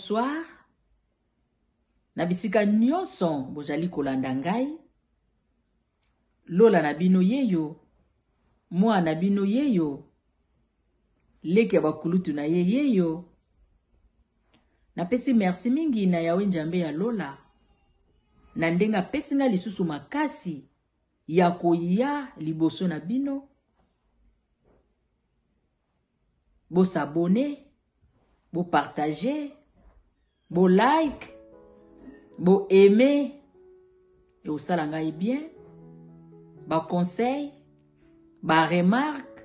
Bonsoir na bisika nyonso bozali kolanda ngai. Lola na bino yeyo, mwana na bino yeyo, leki ya bakulutu na ye yeyo. Napesi merci mingi na Yawe Njambe ya lola na ndenge apesi ngai lisusu makasi ya koya liboso na bino. Bo s'abonner, bo partager, bo like, bo aimer ekosala ngai bien. Ba conseil, ba remarque,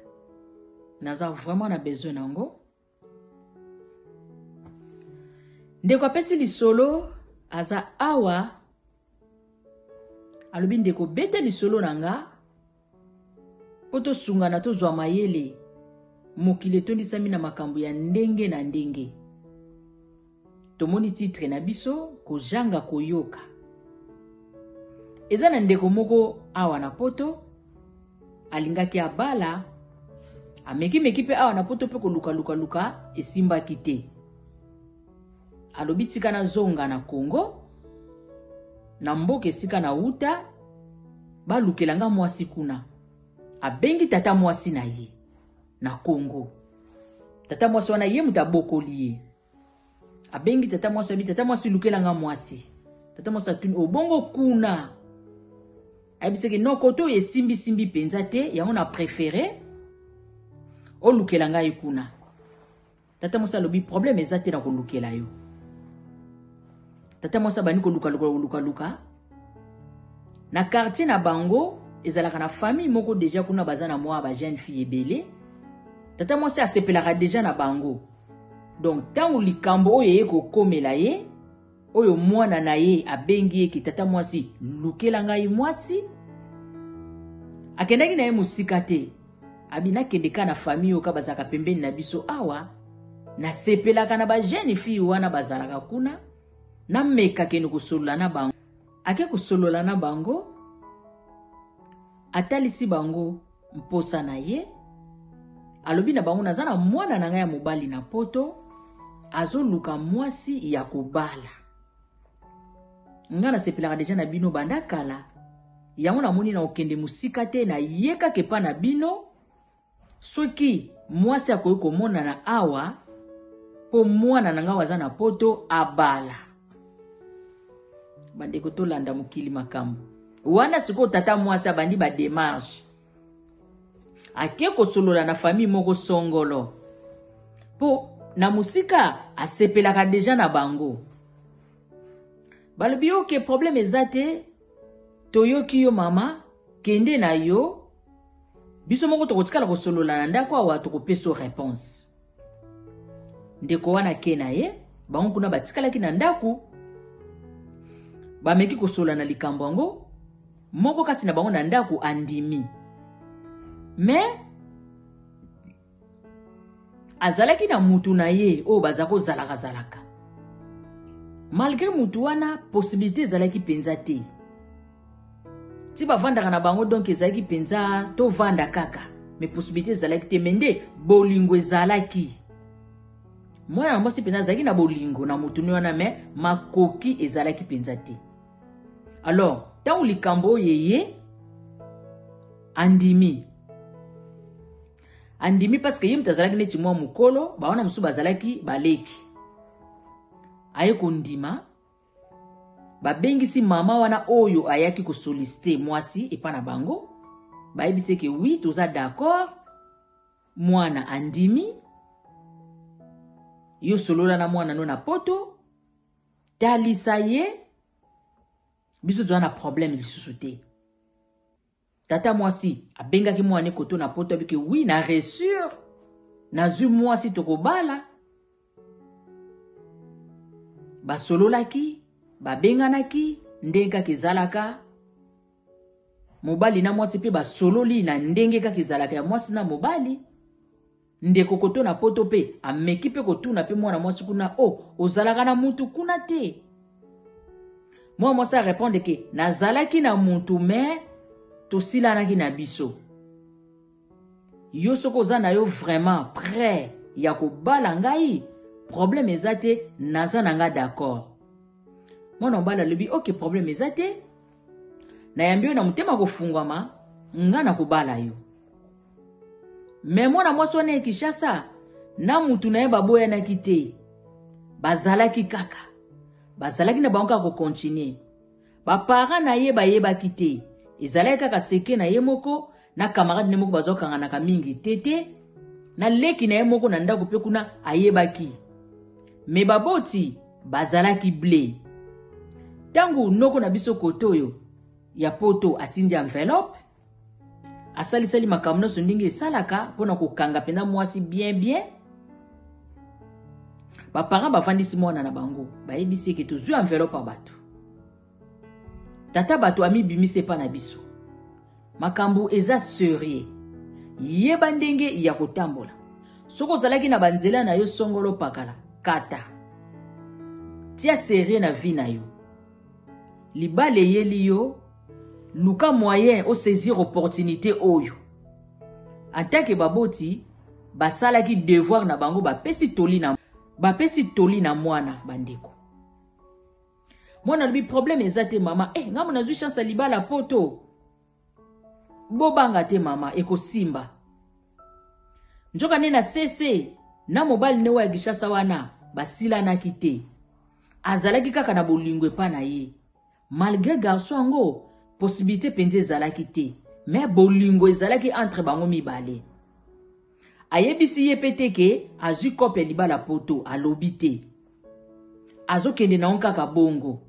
naza vraiment na besoin nango. Ndeko apesi lisolo aza awa alobi ndeko beta lisolo na nga mpo tosungana tozwa mayele. Mokili etondisami na makambo ya ndenge na ndenge. Tomoni titre na biso kozanga koyoka. Eza na ndeko moko awa na poto alingaki abala, amekimeki mpe awa na poto mpe kolukalukaluka esimbaki te. Alobi tika nazonga na Congo, na mboka esika na wuta, balukela nga mwasi kuna. Abengi tata mwasi na ye na Congo. Tata mwasi wana ye moto abokoli ye. Abengi tata mwasi, abi tata mwasi lukela nga mwasi. Tata mwasi atuni obongo kuna. Ayebisaki non kote oyo esimbisimbi mpenza te, yango na préféré olukela ngai kuna. Tata mwasi alobi problème eza te na kolukela yo. Tata mwasi abandi kolukaluka kolukaluka na quartier na bango ezalaka na famille moko deja kuna baza na mwa ba jeune fille ebele. Tata mwasi asepelaka deja na bango. Donc ntango likambo oyo eye kokomela ye, oyo mwana na ye abengi ye ke tata mwasi lukela ngai mwasi, akendaki na ye mosika te. Abi nakende ka na famille oyo ka bazalaka pembeni na biso awa, nasepelaka na ba jeune fille wana bazalaka kuna, nameka kende kosolola na bango. Ake kosolola na bango, atalisi bango mposa na ye, alobi na bango naza na mwana na ngai ya mobali na poto, azoluka mwasi ya kobala. Nga nasepelaka deja na bino banda kala, yango namoni na okende mosika te, na ye kaka epa na bino. Soki mwasi akoki komonana awa mpo mwana na ngai aza na poto abala. Bandeko tolanda mokili makambo wana. Sikoyo tata mwasi abandi ba démarche, ake kosolola na famille moko songolo mpo na mosika asepelaka deja na bango. Balobi oke problème eza te, toyoki yo mama, kende na yo, biso moko tokotikala kosolola na ndako awa, tokopesa yo réponse. Ndeko wana ke na ye, bango kuna batikalaki na ndako, bameki kosolola na likambo yango, moko kati na bango na ndako andimi. Mais azalaki na mutu na ye oyo baza kozalaka zalaka. Malgré mutu wana possibilité ezalaki mpenza te. Ti bavandaka na bango donc ezalaki mpenza tovanda kaka, mais possibilité ezalaki te, mais nde bolingo ezalaki. Mwana mwasi mpenza azalaki na bolingo na mutu wana, mais makoki ezalaki mpenza te. Alors ntango likambo oyo eye, andimi. Andimi parce que ye moto azalaki neti mwa mokolo, bawana mosusu bazalaki baleki. Aye kondima, babengisi mama wana oyo ayaki kosolicite mwasi epa na bango, bayebisi ke oui toza d'accord, mwana andimi, yo solola na mwana no na poto, talisa ye, biso toza na problème lisusu te. Tata mwasi abengaki mwana koto na poto, abiki oui na ressure, nazwi mwasi tokobala. Basololaki, babenganaki ndenge kaka ezalaka. Mobali na mwasi mpe basololi na ndenge kaka ezalaka ya mwasi na mobali. Ndeko koto na poto mpe ameki mpe kotuna mpe mwana mwasi kuna, oh, ozalaka na mutu kuna te? Mwana mwasi a répondre ke nazalaki na mutu mais tosilanaki na biso. Yo soki oza na yo vraiment prêt ya kobala ngai, Problème eza te, naza na nga d'accord. Mwana mobali alobi ok, problème eza te, nayambi yo na motema kofungwama, nga nakobala yo. Me mwana mwasi wana ya Kinshasa na mutu na ye baboyanaki te, bazalaki kaka, bazalaki na bango kaka kokontinue. Baparent na ye bayebaki te, ezalaki kaka seke na ye moko na camarade ne moko bazokanganaka mingi te te na leki na ye moko na ndako mpe kuna ayebaki. Me baboti bazalaki ble. Ntango noko na biso kote oyo ya poto atindi enveloppe, asalisali makambo nyonso ndenge esalaka mpo na kokanga mpenza mwasi bien bien. Baparent bafandisi mwana na bango, bayebisi eke tozwi enveloppe ya bato, tata bato amibimisi epa na biso, makambo eza serieux, yeba ndenge ya kotambola. Soki ozalaki na banzela na yo songolo pakala, kata, tia serieux na vie na yo. Libala eyeli yo, luka moyen osaisir opportunité oyo. En tant que baboti basalaki devoir na bango, bapesi toli na, bapesi toli na mwana. Bandeko, mwana alobi problème eza te mama, ngambo nazwi chance ya libala poto, bobanga te mama, ekosimba. Nzoka nde na sese na mobali ne oyo ya Kinshasa wana basilanaki te, azalaki kaka na bolingo epa na ye, malgré garçon yango possibilité mpenza ezalaki te, mais bolingo ezalaki entre bango mibale. Ayebisi ye pe te ke azwi kope ya libala poto, alobi te, azokende na ngo kaka bongo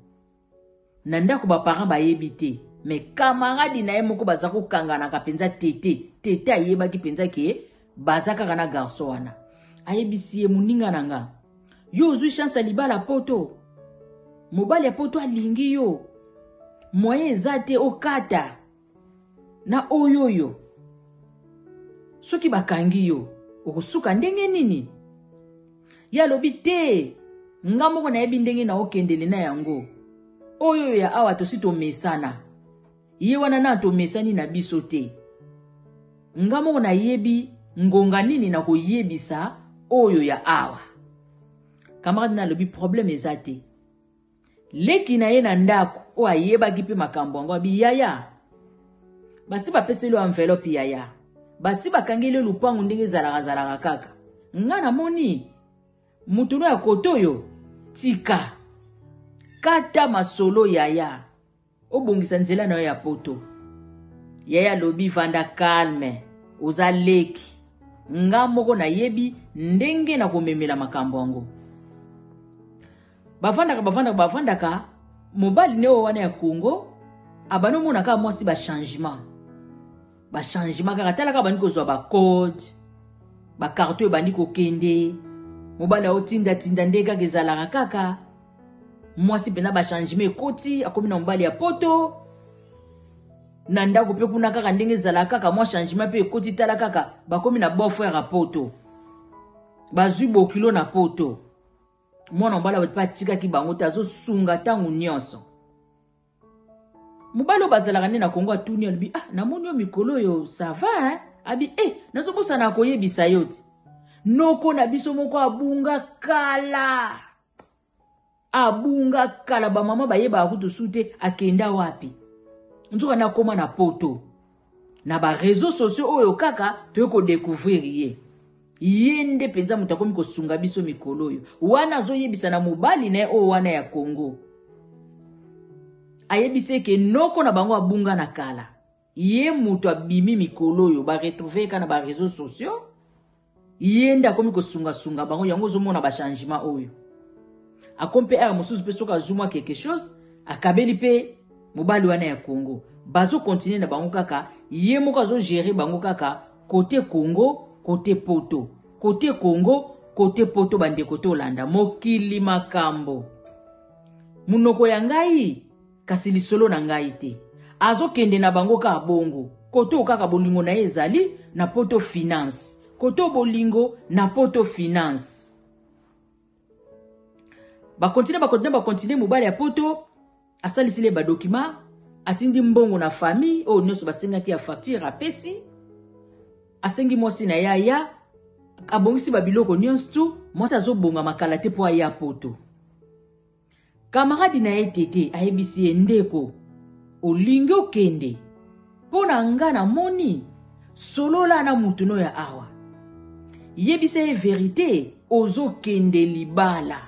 na ndako, baparent bayebi te. Me kamaradi na ye moko baza kokanganaka mpenza tete tete, ayebaki mpenza ke baza kaka na garçon wana. Ayebisi ye, moninga na nga, yo ozwi chance ya libala poto, mobali ya poto alingi yo, moyen eza te okata na oyo oyo, soki bakangi yo okosuka ndenge nini? Ye alobi te, nga moko nayebi ndenge na okendele na yango, oyo oyo ya awa tosi tomesana, ye wana na tomesani na biso te, nga moko nayebi ngonga nini na koyebisa oyo ya awa. Camarade na alobi problème eza te. Leki na ye na ndako oyo ayebaki mpe makambo yango, abi yaya, basi bapeseli yo enveloppe yaya, basi bakangeli yo lupangu ndenge ezalaka zalaka kaka, nga namoni mutu no ya kote oyo, tika kata masolo yaya, obongisa nzela na yo ya poto. Yaya alobi vanda calme, oza leki, nga moko nayebi ndenge na komemela makambo yango. Bavandaka bavandaka bavandaka, mobali ne oyo wana ya Congo abandi omona kaka mwasi ba changement, ba changement kaka, talaka bandi kozwa ba code, ba carton ebandi kokende, mobali aotindatinda nde kaka ezalaka kaka, mwasi mpena ba changement ekoti, akomi na mobali ya poto na ndako mpe kuna kaka ndenge ezalaka kaka, mwa changement mpe ekoti, tala kaka bakomi na beau frère ya poto, bazwi bokilo na poto. Mwana mobali mpe atikaki bango te, azosunga ntango nyonso. Mobali oyo bazalaka nde na Kongo atuni, alobi ah, namoni yo mikolo oyo ça va hein? Abi nazobosana koyebisa yo ti noko na biso moko abunga kala, abunga kala, bamama bayebaka kutu su te akenda wapi, nzoka nakoma na poto na ba réseaux sociaux oyo kaka toye kodécouvrir ye. Ye nde mpenza moto akomi kosunga biso mikolo oyo wana, azoyebisa na mobali na ye oyo wana ya Kongo, ayebisi eke noko na bango abunga na kala, ye moto abimi mikolo oyo baretrouve kaka na ba réseaux sociaux, ye nde akomi kosungasunga bango. Yango ozomona ba changement oyo akomi mpe ere mosusu mpe soki azwi mwa quelque chose akabeli mpe mobali wana ya Congo, bazokontinue na bango kaka, ye moko azogere bango kaka kote Congo kote poto, kote Congo kote poto. Bandeko tolanda mokili makambo, monoko ya ngai kasi lisolo na ngai te, azokende na bango kaka bongo, kote kaka bolingo na ye ezali na poto finance, kote bolingo na poto finance. Bakontinue bakontinue bakontinue, mobali ya poto asalisili ye badokima, atindi mbongo na famille oyo nyonso basengaki ya facture, apesi, asengi mwasi na ye aya. Abongisi babiloko nyonso tu, mwasi azobongama kala te mpo aya poto. Kamaradi na ye Tete ayebisi ye, ndeko, olingi okende mpo na nga namoni, solola na mutu no ya awa, yebisa ye verite, ozokende libala.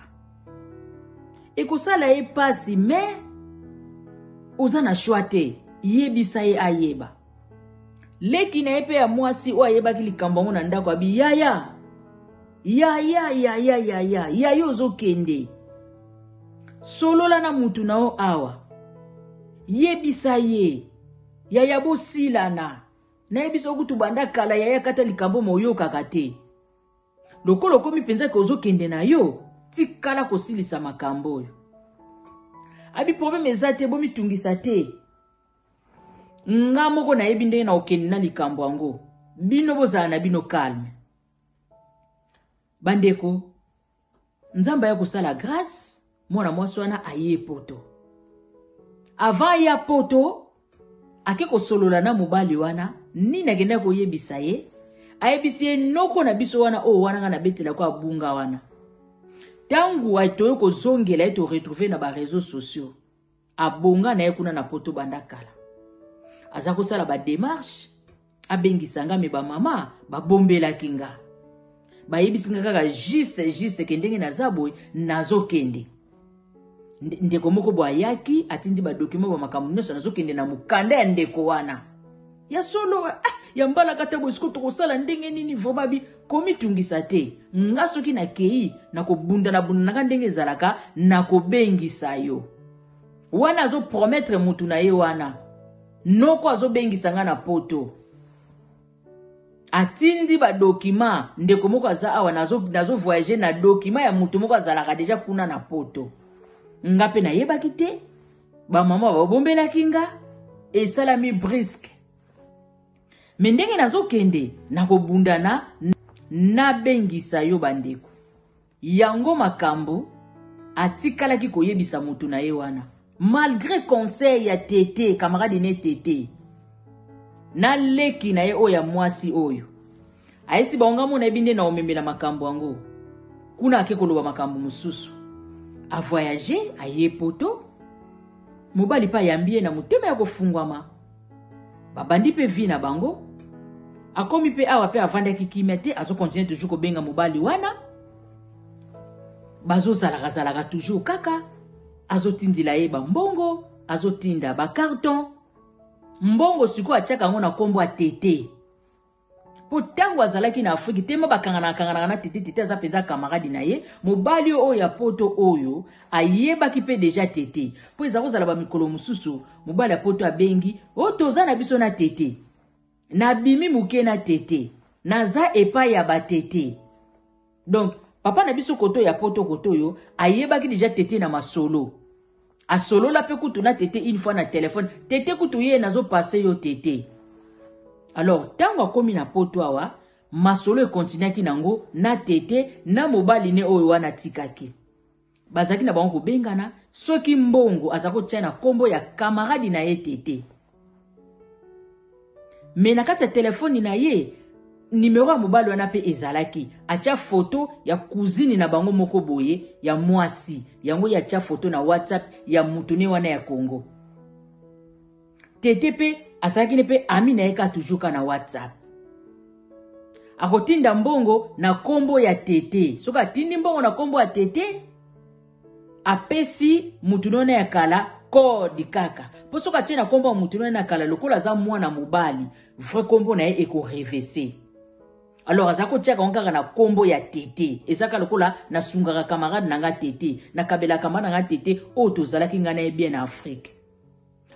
Ekosala ye pasi, me oza na choix te, yebisa ye ayeba. Leki na ye mpe ya mwasi oyo ayebaki likambo yango na ndako abi, yaya, yaya, yaya, yaya, yaya, ozokende, solola na mutu na yo awa, yebisa ye, yaya, bosilana. Nayebisa kutu banda kala, yaya, kata likambo moyokaka te. Lokola okomi mpenza ke ozokende na yo, tikala kosilisa makambo oyo. Abi problème eza te, bomitungisa te. Nga moko nayebi ndenge na okende na likambo yango. Bino bozala na bino calme. Bandeko, Nzambe aya kosala grâce, mwana mwasi wana aye poto. Avant ya poto, ake kosolola na mobali wana, nini akendaki koyebisa ye? Ayebisi ye noko na biso wana oyo wana nga nabetela ko abunga wana. Tangu toye kozongela ye to retrouver na ba réseaux sociaux. Abonga na ye kuna na poto banda kala. Aza kosala ba démarche, abengisa nga me ba mama babombelaki nga. Bayebisi nga kaka juste juste ke ndenge naza boye nazokende. Ndeko moko bo ayaki atindi ba document ba makambo nyonso, nazokende na mokanda ya ndeko wana. Ya solo, ya mbala kata boye siko tokosala ndenge nini vraiment bi komitungisa te. Nga soki nakei nakobunda na bunda nanga ndenge ezalaka nakobengisa yo. Wana azo promettre mutu na ye wana. Noko azobengisa nga na poto. Atindi ba document, ndeko moko aza awa nazo voyager na document ya mutu moko azalaka deja kuna na poto. Nga pe nayebaki te. Ba mama babombelaki nga, esalami brisque. Me ndenge nazokende nakobundana nabengisa yo bandeko. Yango makambo atikalaki koyebisa mutu na ye wana. Malgré conseil ya Tete, camarade ne Tete, na leki na ye oyo ya mwasi oyo. Ayesi bango nga mona yebi nde na omemela makambo yango. Kuna ake koloba makambo mosusu. A voyager, aye poto. Mobali pa ayambi ye na motema ya kofungwama. Babandi pe vie na bango. Akomi pe awa pe avandaki kimia te, azo continuer toujours kobenga mobali wana. Bazozalaka zalaka toujours kaka. Azotindila ye ba mbongo, azotinda ba carton. Mbongo sikoyo atiaka yango na kombo ya Tete. Po tango azalaki na Afrique, tema bakangana kanganaka na Tete, Tete aza penza camarade na ye. Mobali oyo ya poto oyo ayebaki pe deja Tete. Po eza kozala ba mikolo mosusu, mobali ya poto abengi, o toza na biso na Tete. Nabimi moke na Tete. Naza epai ya ba Tete. Donc papa na biso koto ya poto koto oyo ayebaki deja Tete na masolo. Asolola pe kutu na Tete une fois na téléphone. Tete kutu ye nazo passer yo Tete. Alors tango akomi na poto awa, masolo ekontinuaki nango na Tete na mobali ne oyo wana atikaki. Bazalaki na bango kobengana soki mbongo aza kotia na kombo ya camarade na ye Tete. Mais na kati ya telefone na ye numero ya mobali wana pe ezalaki, atia photo ya cousine na bango moko boye ya mwasi, yango ye atia photo na WhatsApp ya mutu ne wana ya Congo. Tete pe azalaki ne pe ami na ye ka toujours ka na WhatsApp. Akotinda mbongo na kombo ya Tete. Soki atindi mbongo na kombo ya Tete, apesi mutu nona ya kala code kaka. Po soki atie na kombo ya mutu nona ya kala, lokola aza mwana mobali, vrai kombo na ye eko reverser. Alors aza kotiaka yango kaka na kombo ya Tete. Ezaka lokola nasungaka camarade na nga Tete, nakabelaka camarade na nga Tete oyo tozalaki nga na ye bien na Afrique.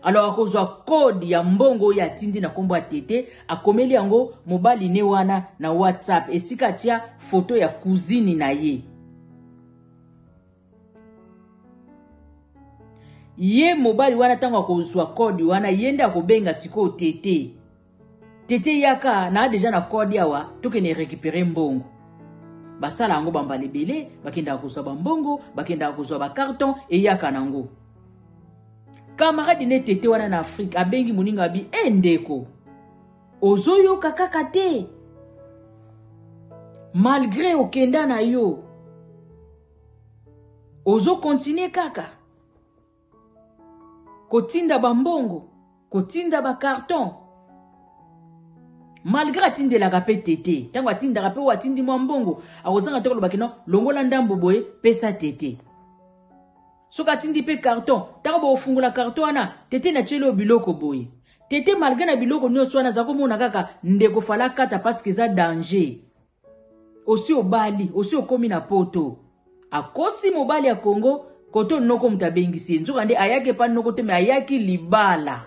Alors akozwa code ya mbongo oyo atindi na kombo ya Tete, akomeli yango mobali ne wana na WhatsApp, esika atia photo ya cousine na ye. Ye mobali wana ntango akozwa code wana, ye nde akobenga sikoyo Tete. Tete yaka na deja na code awa, tokende récupérer mbongo. Basala yango bambala ebele, bakendaka kozwa ba mbongo, bakendaka kozwa ba carton, eyaka nango. Camarade ne Tete wana na Afrique abengi moninga abi, ndeko, ozoyoka kaka te. Malgré okenda na yo, ozo continuer kaka kotinda bambongo, kotinda bacarton. Malgré atindelaka mpe tete, ntango atindaka mpe oyo atindi mwa mbongo, akozanga te koloba kino longola ndambo boye pesa tete. Soki atindi mpe carton, ntango bokofungola carton wana, tete natieli oyo biloko boye. Tete malgré na biloko nyonso wana aza komona kaka ndeko fala kata parce que eza danger. Osi obali, osi okomi na poto. Akosi mobali ya Congo koto noko moto abengisi ye. Nzoka nde ayaki epa noko te, me ayaki libala.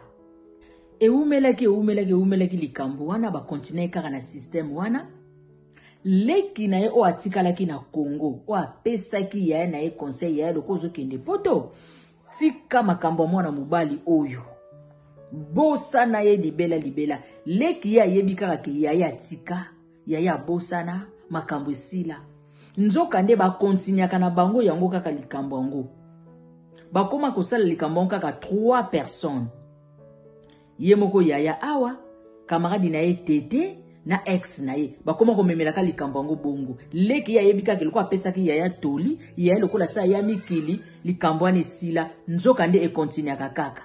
Ewumelaki, ewumelaki, ewumelaki likambo wana, bakontinue kaka na système wana. Leki na ye oyo atikalaki na Congo, oyo apesaki yaya na ye conseil, yaya loko ozokende poto, tika makambo ya mwana mobali oyo, bosana ye libela libela. Leki ye ayebi kaka ke yaya atika, yaya abosana, makambo esila. Nzoka nde bakontinuaka na bango yango kaka likambo yango. Bakoma kosala likambo yango kaka 3 personnes. Ye moko yaya awa, camarade na ye tete na ex na ye, bakoma komemelaka likambo yango bongo. Leki ye ayebi kaka eloko apesaki yaya toli, yaya lokola sa ya mikili, likambo wana esila. Nzoka nde ekontinuaka kaka.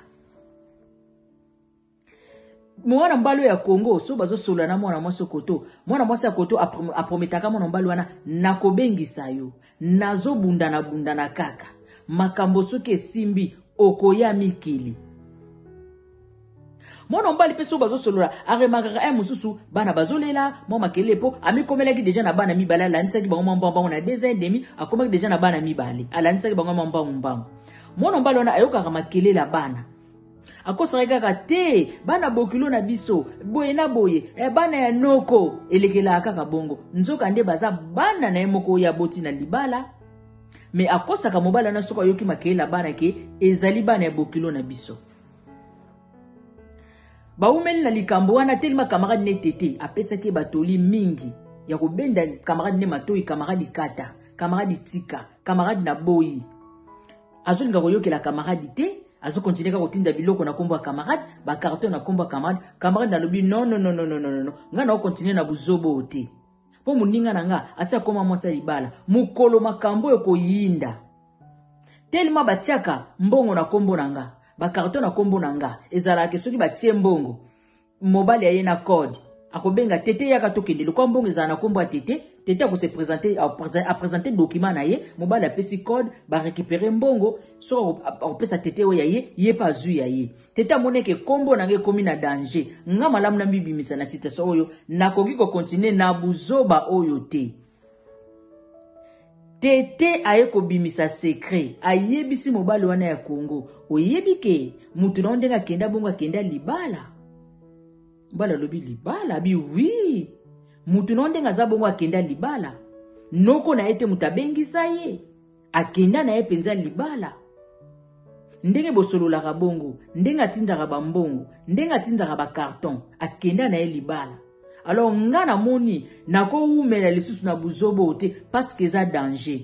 Mwana mobali ya Congo so bazosolola na mwana mwasi koto, mwana mwasi ya koto aprometaka mwana mobali wana nakobengisa yo, nazobundana bundana kaka makambo soki esimbi okoya mikili. Mwana mobali mpe so bazosolola aremarkaka ye mosusu bana bazolela mwa makelele, mpo amikomelaki deja na bana mibale, alandisaki bango mwa mbangu na 2 ans et demi, akomaki deja na bana mibale, alandisaki bango mwa mbangu mbangu. Mwana mobali wana ayokaka makelele ya bana, akosaka kaka te bana bokilo na biso boye na boye, bana ya noko elekelaka kaka bongo. Nzoka nde baza bana na ye moko oyo aboti na libala, me akosaka mobali wana soki ayoki makelele ya bana ke ezali bana ya bokilo na biso. Baumeli na likambo wana telema camarade ne tete apesaki ye batoli mingi ya kobenda camarade ne matoi, camarade kata, camarade tika, camarade na boyi. Azolinga koyokela camarade te, azokontinue kaka kotinda biloko na kombo ya camarade, ba carton na kombo ya camarade. Camarade alobi non non non non non non non, nga na okontinue na buzobo te. Po moninga na nga asi akoma mwasi ya libala, mokolo makambo oyo koyinda. Tellement batiaka mbongo na kombo na nga, ba carton na kombo na nga, ezalaka soki batie mbongo, mobali aye na code, akobenga tete yaka tokende, lokwa mbongo ezala na kombo ya tete, tete akose présenter, a présenter document na ye, mobali apesi code, ba récupérer mbongo, soki akopesa tete oyo ya ye, ye pe azwi ya ye. Tete amoni ke kombo na nga ekomi na danger, nga malamu na mibimisa na situation oyo, nakoki ko continuer na buzoba oyo te. Tete aye kobimisa secret, ayebisi mobali wana ya Congo, oyebi ke mutu na yo ndenge akenda bongo akenda libala. Mobali alobi libala, abi oui, mutu na yo ndenge aza bongo akenda libala, noko na ye te mutu abengisa ye, akenda na ye mpenza libala. Ndenge bosololaka bongo, ndenge atindaka ba mbongo, ndenge atindaka ba carton, akenda na ye libala. Alors nga namoni nakowumela lisusu na buzobo te parce que eza danger.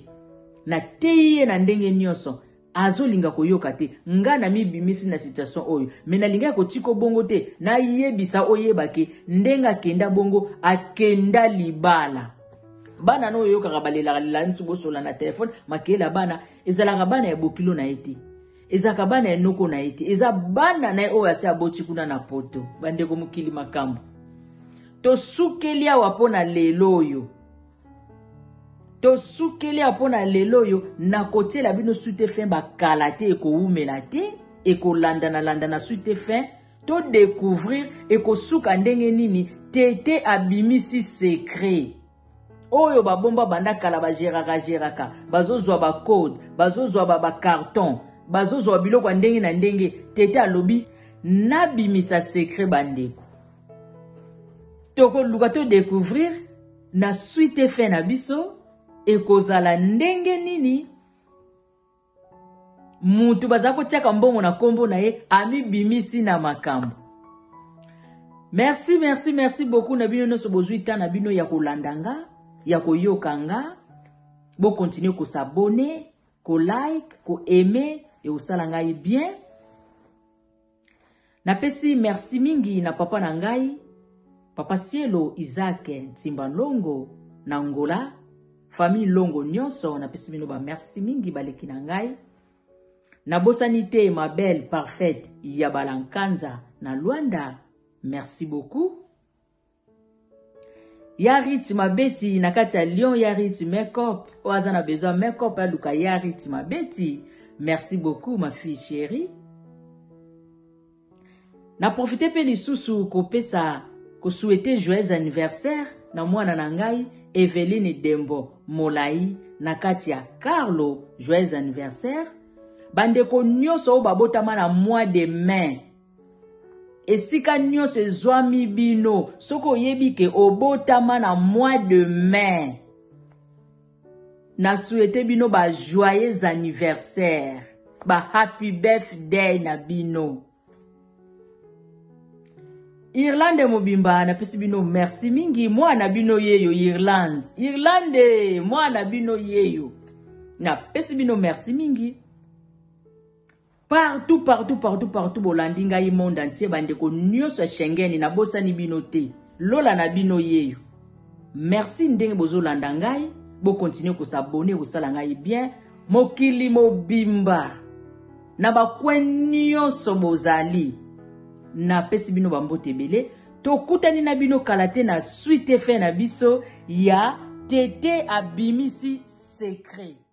Nateyi ye na ndenge nyonso, azolinga koyoka te. Nga namibimisi na situation oyo, mais nalingaki kotika bongo te, nayebisa oyeba ke ndenge akenda bongo akenda libala. Bana no oyokaka balelaka lela nsu bosola na telefone, makelele ya bana ezalaka bana ya bokilo na ye te, ezalaka bana ya noko na ye te, eza bana na ye oyo asi aboti kuna na poto. Bandeko mokili makambo tosukeli awa mpo na lelo oyo, tosukeli awa mpo na lelo oyo. Nakotiela bino suite fin bakala te, ekowumela te, ekolandana-landana na suite fin, to découvrir ekosuka ndenge nini. Tete abimisi secret oyo babomba banda kala, bageraka geraka, bazozwa ba code, bazozwa ba carton, bazozwa biloko ya ndenge na ndenge. Tete alobi nabimisa secret. Bandeko, tokoluka to découvrir na suite fin na biso ekozala ndenge nini. Mutu baza kotiaka mbongo na kombo na ye amibimisi na makambo. Merci, merci, merci beaucoup na bino nyonso bozwi temps na bino ya kolanda nga, ya koyoka nga. Bo continuer ko s'abonner, ko like, ko aimer et osala ngai bien. Napesi merci mingi na papa na ngai, papa Sielo Isaac Ntimba Longo. na Angola, famille Longo nyonso, napesi bino ba merci mingi baleki na ngai. Nabosani te ma belle parfaite ya Balankanza na Luanda, merci beaucoup. Ya Ritz Mabeti na kati ya Lyon, ya Ritz Makeup, oyo aza na besoin makeup aluka ya Ritz Mabeti. Merci beaucoup ma fille chérie. Na profite mpe lisusu kopesa kosouhaite joyeux anniversaire na mwana na ngai Eveline Dembo Molai na kati ya Carlo, joyeux anniversaire. Bandeko nyonso oyo babotama na mois de mai, esika nyonso ezwami bino, soki oyebi ke obotama na mois de mai, na souhaite bino ba joyeux anniversaire, ba happy birthday na bino. Irlande mobimba napesi bino merci mingi, mwana bino yeyo Irlande, Irlande mwana bino yeyo, napesi bino merci mingi. Partout, partout, partout, partout, bolandi ngai monde entier, bandeko nyonso ya Schengen, nabosani bino te. Lola na bino yeyo. Merci ndenge bozolanda ngai, bo continuer ko s'abonner, kosala ngai bien. Mokili mobimba, na ba coin nyonso bozali, napesi bino ba mbote ebele. Tokutani na bino kala te na suite fin na biso ya Tete abimisi secret.